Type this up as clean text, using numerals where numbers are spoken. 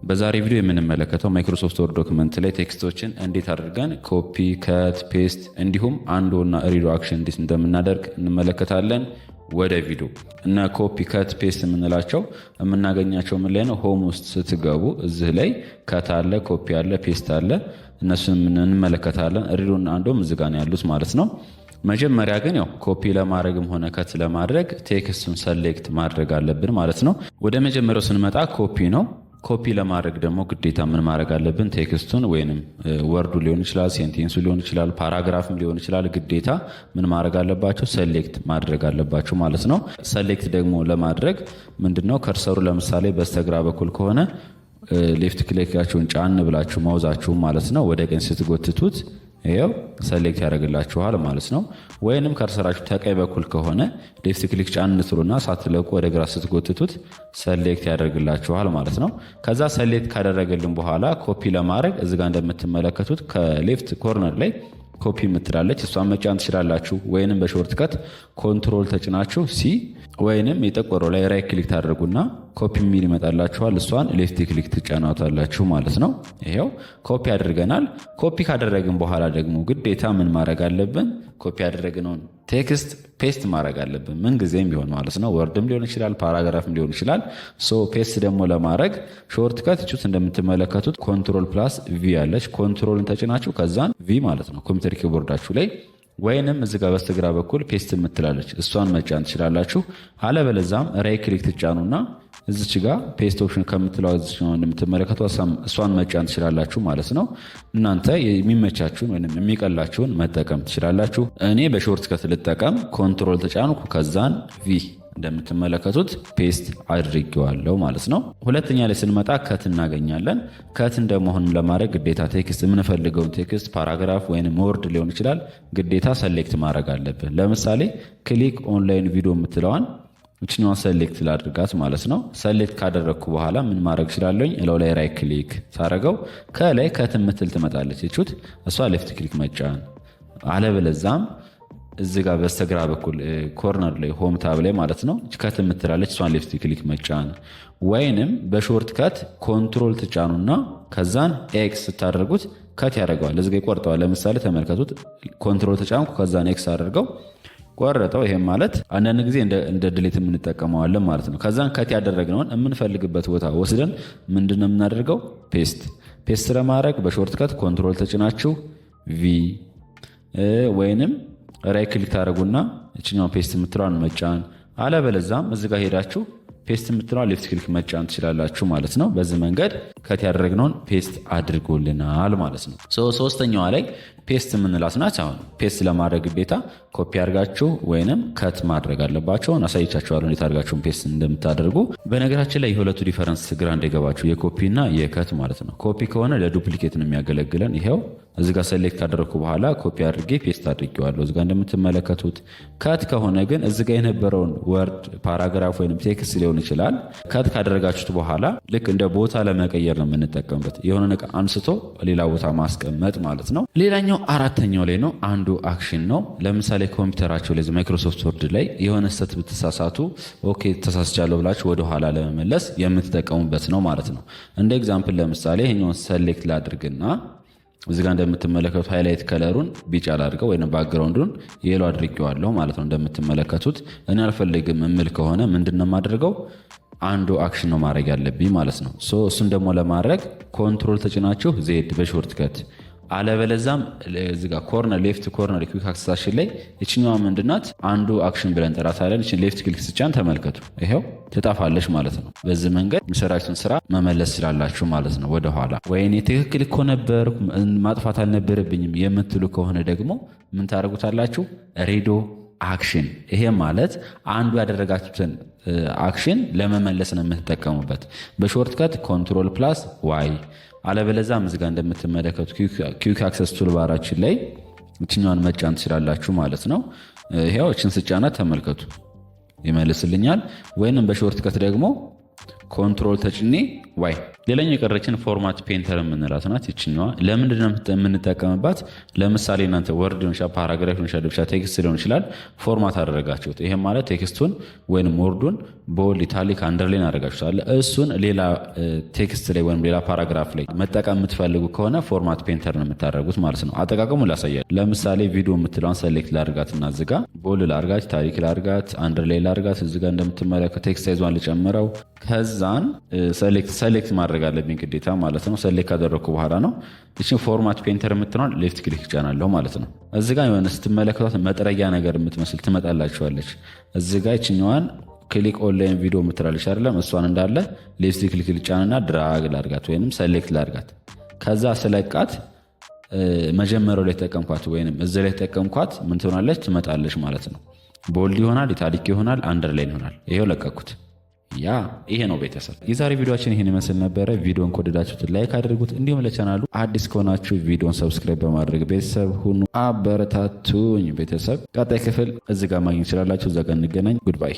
በዛሬ ቪዲዮ የምንመለከተው Microsoft Word document ላይ text ኦችን እንዴት አድርገን copy፣ cut፣ paste እንዲሁም undo እና redo action እንዴት እንደምናደርግ እንመለከታለን። ወደ ቪዲዮ። እና copy፣ cut፣ paste የምንላቸው የምናገኛቸው ምን ላይ ነው? Home ውስጥ ስትገቡ እዚህ ላይ cut አለ፣ ኮፒ አለ፣ paste አለ። እነሱን እንመለከታለን። Redo እና undo ም እዚህ ጋር ነው ያሉት ማለት ነው። መጀመሪያ ግን ያው ኮፒ ለማድረግም ሆነ cut ለማድረግ text ኡን select ማድረግ አለብን ማለት ነው። ወደ መጀመሪያው ስንመጣ ኮፒ ነው። ኮፒ ለማድረግ ደግሞ ግዴታ ምን ማድረግ አለብን? Text ኡን ወይንም word ኡ ሊሆን ይችላል፣ sentence ኡ ሊሆን ይችላል፣ paragraph ም ሊሆን ይችላል። ግዴታ ምን ማድረግ አለባቸው? Select ማድረግ አለባቸው ማለት ነው። Select ደግሞ ለማድረግ ምንድነው፣ cursor ኡ ለምሳሌ በስተግራ በኩል ከሆነ left click ኣችሁን ጫን ብላችሁ mouse ኣችሁን ማለት ነው ወደ ቀኝ ስትጎትቱት ይኸው select ያደርግላችኋል ማለት ነው። ወይንም cursor ኣችሁ ተቀኝ በኩል ከሆነ left click ጫን ትሉና ሳትለቁ ወደ ግራ ስትጎትቱት select ያደርግላችኋል ማለት ነው። ከዛ select ካደረገልን በኋላ ኮፒ ለማድረግ እዚ ጋር እንደምትመለከቱት ከ left corner ላይ ኮፒ የምትላለች፣ እሷን መጫን ትችላላችሁ። ወይንም በ shortcut control ተጭናችሁ C ወይንም የጠቆረው ላይ right click ታደርጉና ኮፒ የሚል ይመጣላችኋል። እሷን left click ትጫኗታላችሁ ማለት ነው። ይሄው ኮፒ አድርገናል። ኮፒ ካደረግን በኋላ ደግሞ ግዴታ ምን ማድረግ አለብን? ኮፒ ያደረግነውን text paste ማድረግ አለብን፣ ምን ጊዜም ቢሆን ማለት ነው። Word ም ሊሆን ይችላል፣ paragraph ም ሊሆን ይችላል። So paste ደግሞ ለማድረግ shortcut ቹት እንደምትመለከቱት control plus V ያለች፣ control ን ተጭናችሁ ከዛን V ማለት ነው ኮምፒውተር keyboard ኣችሁ ላይ፣ ወይንም እዚ ጋር በስተግራ በኩል paste የምትላለች፣ እሷን መጫን ትችላላችሁ። አለበለዛም right click ትጫኑና እዚች ጋር paste option ከምትለው እንደምትመለከቱ እሷን መጫን ትችላላችሁ ማለት ነው። እናንተ የሚመቻችሁን ወይም የሚቀላችሁን መጠቀም ትችላላችሁ። እኔ በ shortcut ልጠቀም። Control ተጫንኩ፣ ከዛን V፣ እንደምትመለከቱት paste አድርጌዋለሁ ማለት ነው። ሁለተኛ ላይ ስንመጣ cut እናገኛለን። Cut እንደመሆንም ለማድረግ ግዴታ text የምንፈልገውን text፣ paragraph ወይም word ሊሆን ይችላል፣ ግዴታ select ማድረግ አለብን። ለምሳሌ click online video የምትለዋን እችኛዋን select ላድርጋት ማለት ነው። Select ካደረግኩ በኋላ ምን ማድረግ እችላለሁኝ? እለው ላይ right click ሳረገው ከላይ cut የምትል ትመጣለች። እቹት እሷ left click መጫን፣ አለበለዛም እዚ ጋር በስተግራ በኩል corner ላይ home tab ላይ ማለት ነው cut የምትላለች፣ እሷን left click መጫን፣ ወይንም በ shortcut control ትጫኑና ከዛን X ስታደርጉት cut ያደርገዋል። እዚ ጋ ይቆርጠዋል። ለምሳሌ ተመልከቱት። Control ተጫንኩ፣ ከዛን X አደርገው ቆረጠው። ይሄም ማለት አንዳንድ ጊዜ እንደ delete የምንጠቀመዋለን ማለት ነው። ከዛን cut ያደረግነውን የምንፈልግበት ቦታ ወስደን ምንድን ነው የምናደርገው? Paste። Paste ለማድረግ በ shortcut control ተጭናችሁ V ወይንም right click ታደርጉና እችኛውን paste የምትለዋን መጫን፣ አለበለዛም እዚ ጋር ሄዳችሁ paste የምትለዋን left click መጫን ትችላላችሁ ማለት ነው። በዚህ መንገድ cut ያደረግነውን paste አድርጎልናል ማለት ነው። ሶስተኛዋ ላይ paste የምንላት ናት። አሁን paste ለማድረግ ግዴታ ኮፒ አድርጋችሁ ወይንም cut ማድረግ አለባችሁ። አሳይቻችኋለሁ እንዴት አድርጋችሁን paste እንደምታደርጉ። በነገራችን ላይ የሁለቱ difference ግራ እንዳይገባችሁ፣ የኮፒ እና የ cut ማለት ነው። ኮፒ ከሆነ ለ duplicate ነው የሚያገለግለን። ይኸው እዚ ጋር select ካደረግኩ በኋላ ኮፒ አድርጌ paste አድርጌዋለሁ እዚጋ እንደምትመለከቱት። Cut ከሆነ ግን እዚ ጋ የነበረውን word፣ paragraph ወይም text ሊሆን ይችላል። Cut ካደረጋችሁት በኋላ ልክ እንደ ቦታ ለመቀየር ነው የምንጠቀምበት። የሆነ ነገር አንስቶ ሌላ ቦታ ማስቀመጥ ማለት ነው። ሌላኛው አራተኛው ላይ ነው፣ undo action ነው። ለምሳሌ ኮምፒውተራችሁ ላይ Microsoft Word ላይ የሆነ ስህተት ብትሳሳቱ okay ተሳስቻለሁ ብላችሁ ወደኋላ ለመመለስ የምትጠቀሙበት ነው ማለት ነው። እንደ example ለምሳሌ ይሄኛውን select ላድርግና እዚ ጋር እንደምትመለከቱት highlight color ኡን ቢጫ ላድርገው ወይም background ኡን yellow አድርጌዋለሁ ማለት ነው። እንደምትመለከቱት እኔ አልፈልግም የምል ከሆነ ምንድን ነው የማደርገው? Undo action ነው ማድረግ ያለብኝ ማለት ነው። እሱን ደግሞ ለማድረግ control ተጭናችሁ Z በ shortcut፣ አለበለዛም እዚ ጋር corner left corner quick access ኣችን ላይ ይችኛዋ ምንድናት፣ undo action ብለን እንጠራታለን። ይችን left click ስጫን ተመልከቱ፣ ይኸው ትጠፋለች ማለት ነው። በዚህ መንገድ የሰራችሁን ስራ መመለስ ስላላችሁ ማለት ነው ወደኋላ። ወይኔ ትክክል እኮ ነበር፣ ማጥፋት አልነበረብኝም የምትሉ ከሆነ ደግሞ ምን ታደርጉታላችሁ? Redo action። ይሄ ማለት undo ያደረጋችሁትን action ለመመለስ ነው የምትጠቀሙበት። በ shortcut control plus Y፣ አለበለዛም እዚጋ እንደምትመለከቱ quick access toolbar ኣችን ላይ እችኛዋን መጫን ትችላላችሁ ማለት ነው። ይኸው እችን ስጫናት ተመልከቱ ይመልስልኛል። ወይንም በ shortcut ደግሞ control ተጭኔ Y። ሌላኛው የቀረችን format painter የምንላት ናት። ይችኛዋ ለምንድን ነው የምንጠቀምባት? ለምሳሌ እናንተ word ሊሆን ይችላል፣ paragraph ሊሆን ይችላል፣ ብቻ text ሊሆን ይችላል። Format አደረጋችሁት። ይሄም ማለት text ኡን ወይም word ኡን bold፣ italic፣ underline አደረጋችሁታል። እሱን ሌላ text ላይ ወይም ሌላ paragraph ላይ መጠቀም የምትፈልጉ ከሆነ format painter ነው የምታደርጉት ማለት ነው። አጠቃቀሙ ላሳያችሁ። ለምሳሌ ቪዲዮ የምትለዋን select ላርጋት እና እዚጋ bold ላርጋት፣ italic ላርጋት፣ underline ላርጋት። እዚጋ እንደምትመለከቱ text size ኧን ልጨምረው። ከዛን select ማድረግ አለብኝ ግዴታ ማለት ነው። Select ካደረግኩ በኋላ ነው ይችን format painter የምትለዋን left click እጫናለሁ ማለት ነው። እዚ ጋ የሆነ ስትመለከቷት መጥረጊያ ነገር የምትመስል ትመጣላችኋለች። እዚ ጋ ይችኛዋን click on line ቪዲዮ የምትላለች አይደለም? እሷን እንዳለ left click ልጫንና drag ላርጋት ወይንም select ላርጋት። ከዛ ስለቃት መጀመሪያው ላይ ተጠቀምኳት ወይንም እዚ ላይ ተጠቀምኳት ምን ትሆናለች? ትመጣለች ማለት ነው። Bold ይሆናል፣ italic ይሆናል፣ underline ይሆናል። ይሄው ለቀኩት። Yeah፣ ይሄ ነው ቤተሰብ። የዛሬ ቪዲዮአችን ይህን ይመስል ነበረ። ቪዲዮን ከወደዳችሁት like አድርጉት። እንዲሁም ለቻናሉ አዲስ ከሆናችሁ ቪዲዮን subscribe በማድረግ ቤተሰብ ሁኑ። አበረታቱኝ ቤተሰብ። ቀጣይ ክፍል እዚህ ጋር ማግኘት ይችላላችሁ። እዛ ጋር እንገናኝ። Goodbye።